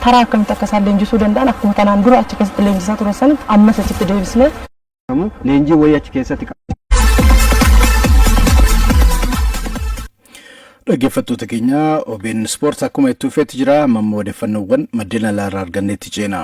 Taraa akkamitti akka isaan leenjisuu danda'an akkuma tanaan dura achi keessatti leenjisaa turan sana ammas achitti deebisnee. Leenjii wayii achi keessatti Dhaggeeffattoota keenya, OBN Sport akkuma itti fufeetti jira. Amma odeeffannoowwan maddeen alaarraa arganneetti ceena.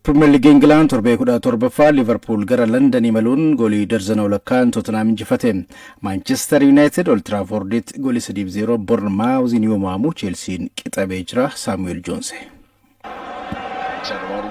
Pirimeer Liigii Ingilaand torbee 17ffaa, Liverpool gara London imaluun goolii darzana walakkaan Tottenham injifate. Manchester United Old Trafforditti goolii 3-0 Bournemouth yoo mo'amu, Chelsean qixabee jira. Saamu'eel Joonse.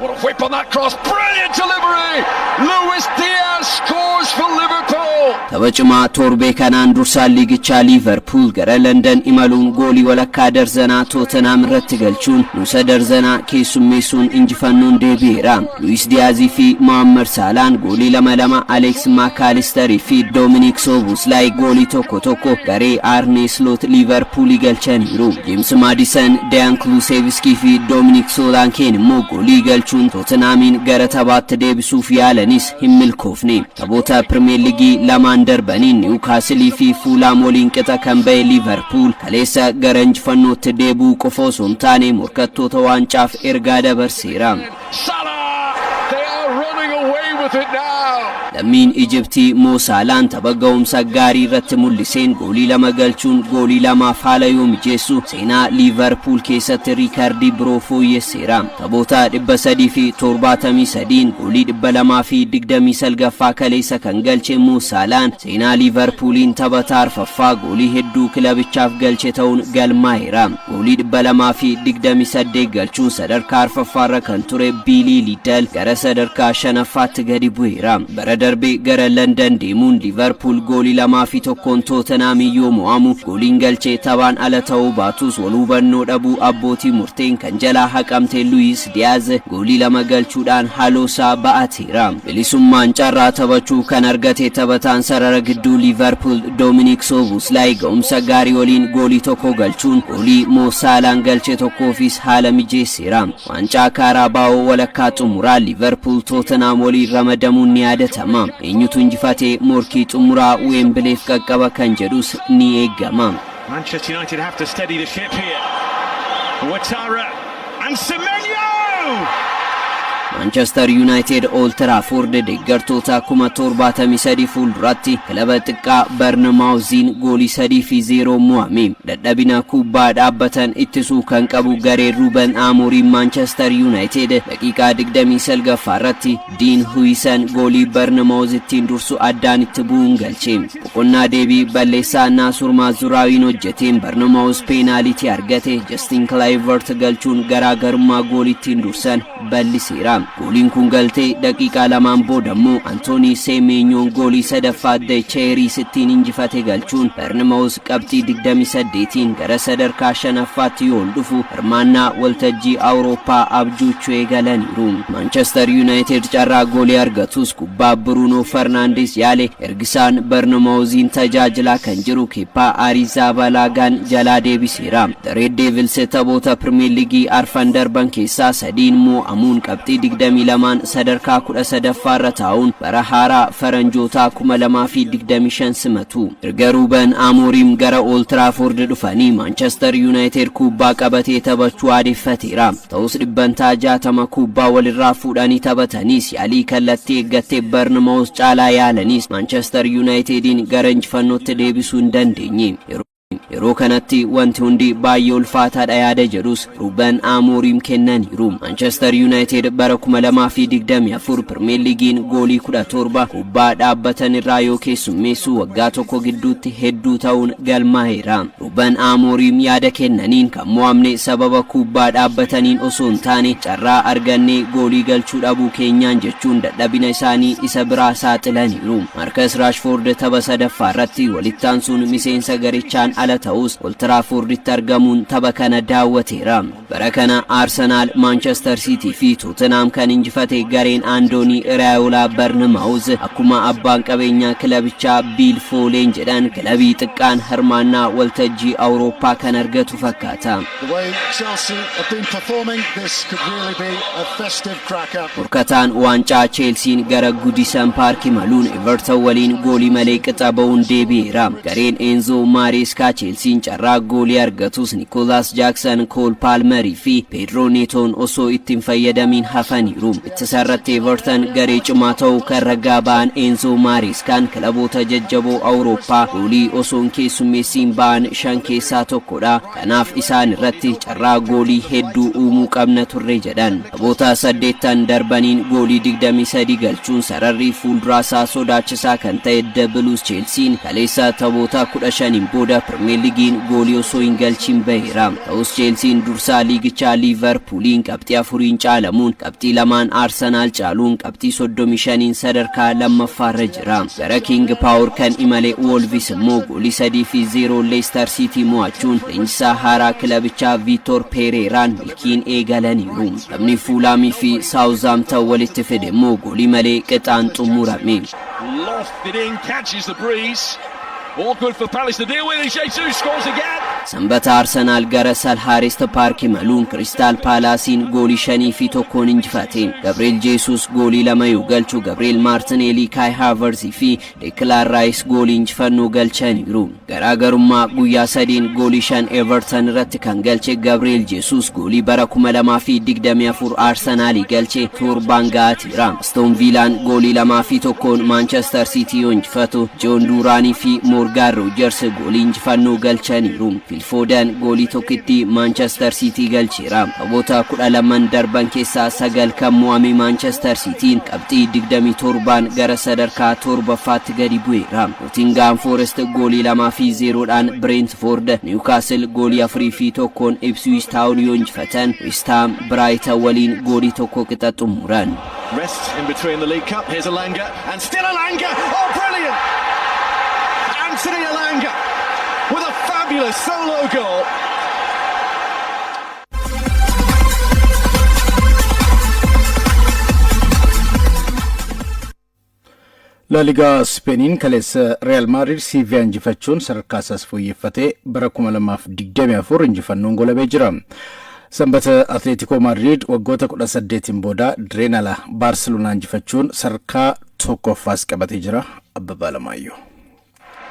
What a whip on that cross. Brilliant delivery. Luis Diaz scores for Liverpool. Tapha cimaa torbee kanaan dursaan liigichaa Liiverpuul gara London imaluun goolii walakkaa darzanaa Tootenaam irratti galchuun nuusa darzanaa keessummeessuun injifannoon deebi'eera. Luis Diyaazii fi Mohammad Saalaan goolii lama lama, Aleeks Maakaalistarii fi Doominik Soobuslaay goolii tokko tokko garee Aarnee Sloot Liiverpuulii galchaniiru. Jeems Maadisan, Dayaan Kulusevskii fi Doominik Soolaankeen immoo goolii galchuun Tootenaamiin gara taphaatti deebisuuf yaalanis hin milkoofne. Taphoota Pirimeer Liigii lamaan darbaniin Niwukaasilii fi Fuulaam waliin qixa kan ba'e Liiverpuul kaleessa gara injifannootti deebi'uu qofa osoo hin taane morkattoota waancaaf ergaa dabarseera. Salah. They are running away with it now. Lammiin Ijiptii Moo Saalaan tapha ga'umsa gaarii irratti mul'iseen goolii lama galchuun goolii lamaaf haala yoo mijeessu, seenaa Liiverpuul keessatti riikardii biroo fooyyesseera. Taphoota 373n goolii 229ffaa kaleessa kan galche Moo Saalaan seenaa Liiverpuuliin taphataa arfaffaa goolii hedduu kilabichaaf galche ta'uun galmaa'eera. Goolii 228 galchuun sadarkaa arfaffaarra kan ture Biilii Liidal gara sadarkaa shanaffaatti gadi bu'eera. Bara darbe gara London deemuun Liiverpuul goolii 2-1n Tootenaamii yoo mo'amu gooliin galchee taphaan ala ta'uu baatus, wal hubannoo dhabuu abbootii murteen kan jalaa haqamte Luis Diyaaz goolii lama galchuudhaan haloosaa ba'ateera. Bilisummaan carraa taphachuu kan argate taphataan sarara gidduu Liiverpuul Doominik Soobuslaay ga'umsa gaarii waliin goolii tokko galchuun goolii Moo Saalaan galche tokkoofis haala mijeesseera. Waancaa Kaaraabaa'oo walakkaa xumuraa Liiverpuul Tootenaam waliin ramadamuun ni yaadatama. Eenyutu injifatee morkii xumuraa Weembileef qaqqaba kan jedhus ni eeggama. Manchester United have to steady the ship here. Ouattara and Semenyo! Manchester United Old Trafford deeggartoota 73,000 fuulduratti kilaba xiqqaa Barnamaawuziin goolii 3-0 mo'ame. Dadhabina kubbaa dhaabbatan ittisuu kan qabu garee Ruben Amorim Manchester United daqiiqaa 29ffaa irratti Diin Huyisan goolii Barnamaawuz ittiin dursu addaan itti bu'uun galche. Boqonnaa deebii balleessaa Naasur Maazuraawiin hojjeteen Barnamaawuz peenaalitii argate Justin Kluivert galchuun garaagarummaa goolii ittiin dursan bal'iseera. Gooliin kun galtee daqiiqaa 2n booda immoo Antoonii Seemeenyoon goolii sadaffaa The Cherries ittiin injifate galchuun Barnamaawuz qabxii 28n gara sadarkaa shanaffaatti yoo ol dhufu, hirmaannaa waltajjii Awurooppaa abjuuchuu eegalaniiru. Manchester United carraa goolii argatus kubbaa Bruno Fernandes yaale ergisaan Barnamaawuziin tajaajilaa kan jiru Keppaa Arizabalaagaan jalaa deebiseera. The Red Devils taphoota Pirimeer Liigii arfan darban keessaa sadiin mo'amuun qabxii 22n sadarkaa 13ffaarra taa'uun bara haaraa faranjootaa 2025 simatu. Erga Ruben Amorim gara Old Trafford dhufanii Manchester United kubbaa qabatee taphachuu aadeffateera. Ta'us 60% kubbaa walirraa fuudhanii taphataniis, yaalii kallattii eeggattee Bournemouth caalaa yaalanis, Manchester Unitediin gara injifannootti deebisuu hin dandeenye. Yeroo kanatti wanti hundi baay'ee ulfaataadha yaada jedhus Ruben Amorim kennaniiru. Manchester United bara 2024 Pirimeer Liigiin goolii 17 kubbaa dhaabbatan irraa yoo keessummeessu waggaa tokko gidduutti hedduu ta'uun galmaa'eera. Ruben Amorim yaada kennaniin kan mo'amne sababa kubbaa dhaabbataniin osoo hin taane carraa argannee goolii galchuu dhabuu keenyaan jechuun dadhabina isaanii isa biraa saaxilaniiru. Marcus Rashford tapha sadaffaa irratti walitti aansuun miseensa garichaan ala ta'us Old Trafforditti argamuun tapha kana daawwateera. Bara kana Arsenaal, Manchester City fi Tottenham kan injifate gareen Andoonii Iraayolaa Barnamaawuz akkuma abbaan qabeenyaa kilabichaa Biil Fooleen jedhan kilabii xiqqaan hirmaannaa waltajjii Awurooppaa kan argatu fakkaata. The way Chelsea have been performing, this could really be a festive cracker. Morkataan waancaa Cheelsiin gara Goodison Park imaluun Everton waliin goolii malee qixa ba'uun deebi'eera. Gareen Enzo Maresca Cheelsiin carraa goolii argatus Nikoolaas Jaaksan, Kool Paalmerii fi Pedro Neetoon osoo ittiin fayyadamiin hafaniiru. Ittisa irratti Everton garee cimaa ta'uu kan ragaa ba'an Enzo Maariskaan kilaboota jajjaboo Awurooppaa goolii osoo hin keessummeessiin ba'an shan keessaa tokkodha. Kanaaf isaan irratti carraa goolii hedduu uumuu qabna turre jedhan. Taphoota saddeettan darbaniin goolii 23 galchuun sararri fuulduraasaa sodaachisaa kan ta'e The Blues, Cheelsiin kaleessa taphoota 15n booda Pirimeer Liigiin goolii osoo hin galchiin baheera. Ta'us Cheelsiin dursaa liigichaa Liivarpuuliin qabxii 4n caalamuun, qabxii 2n Aarsenaal caaluun, qabxii 35n sadarkaa lammaffaarra jira. Gara King Power kan imale Wolves immoo goolii 3 fi 0 Leicester City mo'achuun leenjisaa haaraa kilabichaa Viitor Pereeraan milkiin eegalaniiru. Taphni Fuulaamii fi Saawuzaamtan walitti fide immoo goolii malee qixaan xumurame. Lofted in, catches the breeze. Awkward for Palace to deal with, and Jesus scores again. Sanbata Arsenaal gara Selhurst Park imaluun Kiristaal Paalaasiin goolii 5 fi 1n injifate. Gabriel Jeesus goolii lama yoo galchu, Gabriel Maartineelii, Kaay Haaverzi fi Deklaan Raayis goolii injifannoo galchaniiru. Garaagarummaa guyyaa sadiin goolii shan Everton irratti kan galche Gabriel Jeesus goolii bara 2024 Arsenaalii galche torbaan ga'ateera. Aston Villaan goolii 2 fi 1n Manchester City yoo injifatu, Joon Duuraanii fi Morgan Rogers goolii injifannoo galchaniiru. Phil Foden goolii tokkitti Manchester City galcheera. Taphoota 12n darban keessaa sagal kan mo'ame Manchester Cityin qabxii 27n gara sadarkaa torbaffaatti gadi bu'eera. Nottingham Forest goolii 2 fi 0dhaan Brentford, Newcastle goolii 4 fi 1n Ipswich Town yoo injifatan, West Ham Brighton waliin goolii tokko qixa xumuran. Rest in between the League Cup. Here's Elanga, and still Elanga! Oh, brilliant! Anthony Elanga with a fabulous solo goal. Laaligaa Ispeeniin kaleessa Real Maadrid Siiviyaa injifachuun sadarkaa isaas fooyyeffatee bara 2024 injifannoon golabee jira. Sanbata Atleetikoo Maadrid waggoota 18n booda dirreen ala Baarseloonaa injifachuun sadarkaa tokkoffaas qabatee jira. Abbabaa Lamaayyoo.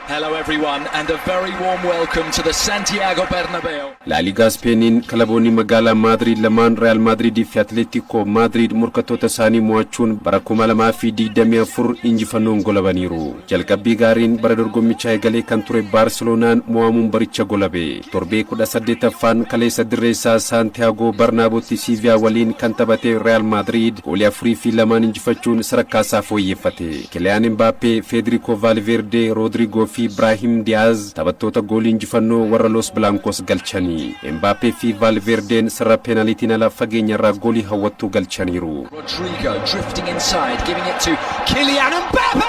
Hello, everyone, and a very warm welcome to the Santiago Bernabeu. Laaligaa Ispeeniin kilaboonni magaalaa Maadriid lamaan, Real Maadriidii fi Atleetikoo Maadriid, morkattoota isaanii mo'achuun bara 2024 injifannoon golabaniiru. Jalqabbii gaariin bara dorgommichaa eegalee kan ture Baarseloonaan mo'amuun baricha golabe. Torbee 18ffaan kaleessa dirreessaa Saantiyaagoo Barnaabotti Siiviyaa waliin kan taphate Real Maadriid goolii 4 fi 2n injifachuun sadarkaa isaa fooyyeffate. Kiliyaan Mbaappee, Federico Valverde, Rodrigo fi Ibrahim Diaz taphattoota goolii injifannoo warra Los Blancos galchanii. Mbaappee fi Valverdeen sarara peenaalitiin ala fageenya irraa goolii hawwattuu galchaniiru. Rodrigo drifting inside, giving it to Kylian Mbappe!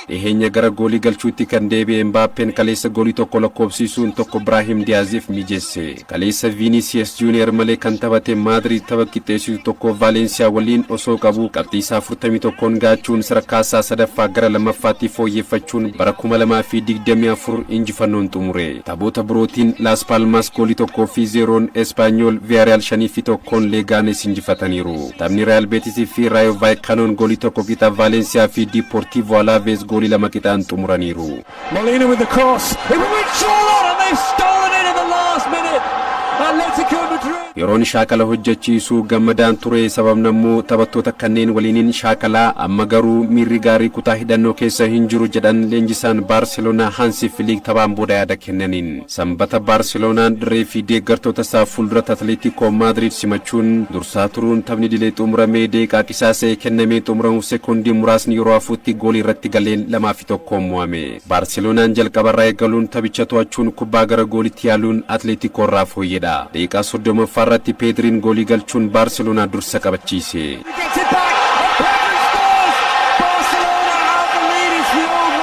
Dhiheenya gara goolii galchuutti kan deebi'e Mbaappeen kaleessa goolii tokko lakkoofsisuun tokko Ibrahim Diaziif mijeesse. Kaleessa Vinicius Junior malee kan taphate Maadrid tapha qixxeessitu tokko Vaalensiyaa waliin osoo qabu qabxii isaa 41n gaachuun sadarkaa isaa sadaffaa gara lammaffaatti fooyyeffachuun bara 2024 injifannoon xumure. Taphoota birootiin Las Palmas goolii 1 fi 0n Espanyol, Villarreal 5 fi 1n Leegaanes injifataniiru. Taphni Real Betis fi Rayo Vallecanoon goolii tokko qixa, Vaalensiyaa fi Deportivo Alaves goolii lama qixaan xumuraniiru. Molina with the cross. It went short and they've stolen it in the last minute. Atletico Madrid. Yeroon shaakala hojjechiisuu gammadaan ture, sababni immoo taphattoota kanneen waliinin shaakalaa, amma garuu miirri gaarii kutaa hidhannoo keessa hin jiru jedhan leenjisaan Baarseloonaa Hansi Filiik taphaan booda yaada kennaniin. Sanbata Baarseloonaan dirree fi deeggartoota isaa fuulduratti Atleetikoo Maadriid simachuun dursaa turuun taphni dilee xumuramee deeqaa qisaasa'ee kennamee xumuramuuf sekoondii muraasni yeroo hafuutti goolii irratti galeen 2 fi 1n mo'ame. Baarseloonaan jalqabarraa eegaluun taphicha to'achuun kubbaa gara goolitti yaaluun Atleetikoo irraa fooyyedha. Daqiiqaa 30ffaa irratti Peedriin goolii galchuun Baarseloonaa dursa qabachiise. Gets it back and Pedri scores. Barcelona have the lead. It's the old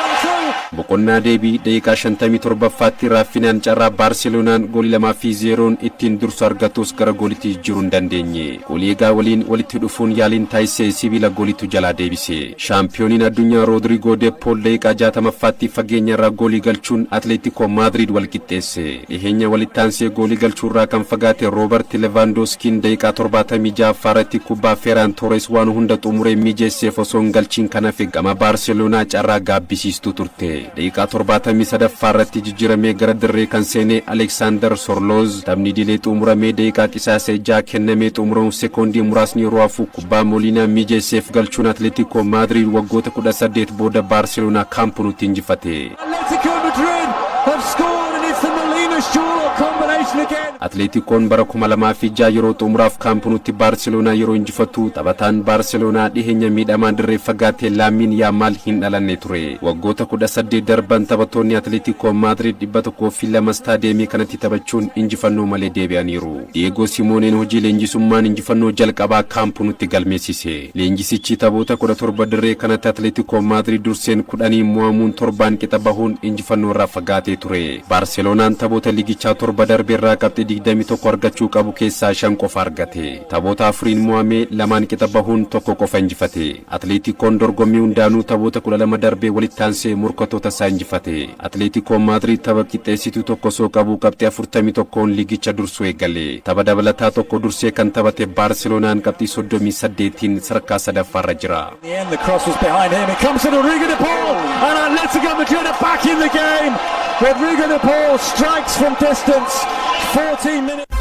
1-2. Boqonnaa deebii daqiiqaa 57ffaatti Raafinaan carraa Baarseloonaan goolii 2 fi 0n ittiin dursu argatus gara goolitti jijjiiruu hin dandeenye. Goolii eegaa waliin walitti dhufuun yaaliin taasisee sibiila goolitu jalaa deebise. Shaampiyooniin addunyaa Roodriigoo de Pool daqiiqaa 60ffaatti fageenya irraa goolii galchuun Atleetikoo Maadriid wal qixxeesse. Dhiheenya walitti aansee goolii galchuurraa kan fagaate Roobert Levaandooskiin daqiiqaa 76ffaa irratti kubbaa Feeraan Toores waan hunda xumuree mijeesseef osoo hin galchiin kan hafe gama Baarseloonaa carraa gaabbisiistuu turte. Daqiiqaa 73ffaa irratti jijjiiramee gara dirree kan seene Aleksaandar Sorlooz taphni dilee xumuramee daqiiqaa qisaasee 6 kennamee xumuramuuf sekoondii muraasni yeroo hafu kubbaa Mooliinaa mijeesseef galchuun Atletico Maadriid waggoota 18 booda Baarseloonaa Kaamp Nuutti injifate. Atletico Madrid have scored, and it's the Molina Sorloth combination again. Atleetikoon bara 2006 yeroo xumuraaf Kaamp Nuutti Baarseloonaa yeroo injifatu taphataan Baarseloonaa dhiheenya miidhamaan dirree fagaatee Laamiin Yaamaal hin dhalanne ture. Waggoota 18 darban taphattoonni Atleetikoo Maadriid 102 istaadeemii kanatti taphachuun injifannoo malee deebi'aniiru. Diyeegoo Simooneen hojii leenjisummaan injifannoo jalqabaa Kaamp Nuutti galmeessise. Leenjisichi taphoota 17 dirree kanatti Atleetikoo Maadriid durseen 10 mo'amuun, 7n qixa bahuun injifannoo irraa fagaatee ture. Baarseloonaan taphoota liigichaa 7 darbeerraa qabxii 21 argachuu qabu keessaa 5 qofa argate. Taphoota afuriin mo'amee, lamaan qixa bahuun, tokko qofa injifate. Atleetikoon dorgommii hundaanuu taphoota 12 darbee walitti aansee morkattoota isaa injifate. Atleetikoon Maadriid tapha qixxeessituu tokko osoo qabu qabxii 41n liigicha dursuu eegale. Tapha dabalataa tokko dursee kan taphate Baarseloonaan qabxii 38n sadarkaa sadaffaarra jira. In the end, the cross was behind him. It comes to Rodrigo de Paul, and Atletico Madrid are back in the game. Rodrigo de Paul strikes from distance. 14 minutes.